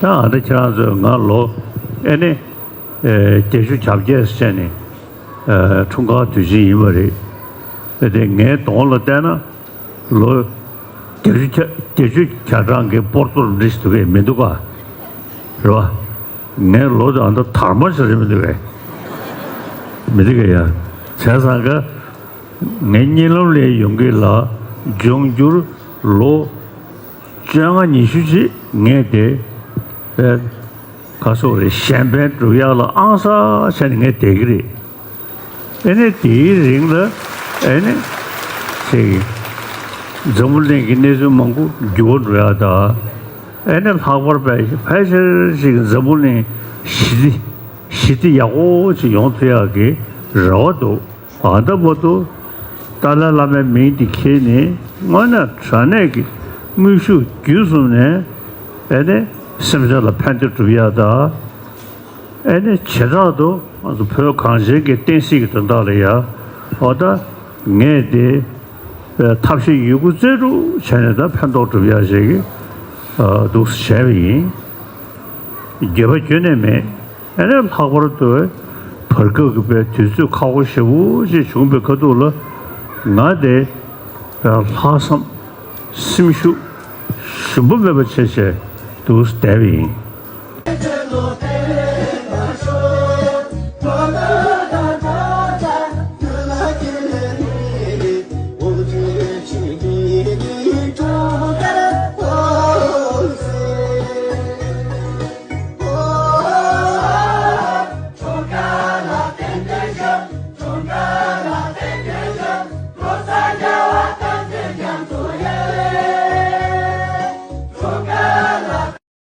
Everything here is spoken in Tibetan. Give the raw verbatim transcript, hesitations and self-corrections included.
ད་ཨ་ད་ཁྱེད་རང་ཚོས་ང་ལོ་ཨེ་ནི་ཨེ་བརྒྱད་ཅུ་གྱ་བརྒྱད་ཟེར་ནས་ཨེ་འཁྲུངས་སྐར་དུས་ཆེན་ཡིན་པ་རེད། ཨེ་དེ་ངའི་གདོང་ལ་བལྟས་ན་ལོ་བརྒྱད་ཅུ་གྱ་བརྒྱད་ཅུ་གྱ་གྲངས་ཀྱི་སྤོར་ཏོ་འདྲ་ཞིག་འདུག་གས་མི་འདུག་ག་རེད་བ། ངའི་ལོ་དེ་ཨ་ད་དར་མ་ཞིག་རེད་མི་འདུག་གས། མི་འདུག་གས་ཡ། བྱས་ཙང་ག་ངའི་གཉིད་ལམ་ལས་ཡོང་གི་ལ་འབྱུང་འགྱུར་ལོ་བཅོ་ལྔ་ཉི་ཤུ་ཅིག་ངས་དེ་ཨེ་ག་སོགས་རེད་གཞན་ཕན་སྒྲུབ་ཡག་ལ་ཨང་གསར་བྱས་ནས་ངས་བསྡད་ཀྱི་རེད། ཨེ་ནས་དེའི་རིང་ལ་ཨེ་ནས་ཅིག་འཛམ་བུ་གླིང་གི་གནས་ཚུལ་མང་པོ་འགྱུར་བ་འགྲོ་ཡག་དང་ཨེ་ནས་ལྷག་པར་ཕལ་ཕལ་ཆེར་ཅིག་འཛམ་བུ་གླིང་ཞི་བདེ་ཞི་བདེ་ཡག་པོ་ཅིག་ཡོང་ཐུབ་ཡག་གི་རེ་བ་འདུག་ཨ་ད་བར་དུ་ཏཱ་ལའི་བླ་མའི་མིང་འདི་འཁྱེར་ནས་དངོས་གནས་དྲང་གནས་ཀྱི་དངོས་ཤུགས་བརྒྱུད་གསུམ་ནས་ཨེ་ནས་སེམས་ཅན་ལ་ཕན་བདེ་སྒྲུབ་ཡག་དང་ཨེ་ནས་བྱེ་བྲག་ཏུ་ང་ཚོ་བོད་གངས་ཅན་གྱི་བསྟན་སྲིད་ཀྱི་དོན་དག་ལ་ཡ་ཨོ་ད་ངས་དེ་ཐབས་ཤེས་ཡོད་རྒུ་རྩལ་སྤྲུགས་བྱས་ནས་ད་ཕན་ཐོགས་སྒྲུབ་ཡག་ཅིག་གི་འདུག་སེ་བྱས་པ་ཡིན། འགྱོད་པ་ཁྱོན་ནས་མེད། ཨེ་ནས་ལྷག་པར་དུ་བར་སྐབས་ཀྱི་པའི་དུས་ཚོད་ཁག་པོ་ཞེ་པོ་ཅིག་བྱུང་བའི་ཁ་ཐུག་ལ་ང་དེ་ལྷག་བསམ་སེམས་ཤུགས་ཞུམ་པ་མེད་པ་བྱས་བྱས་འདུག་སེ་བསྡད་པ་ཡིན།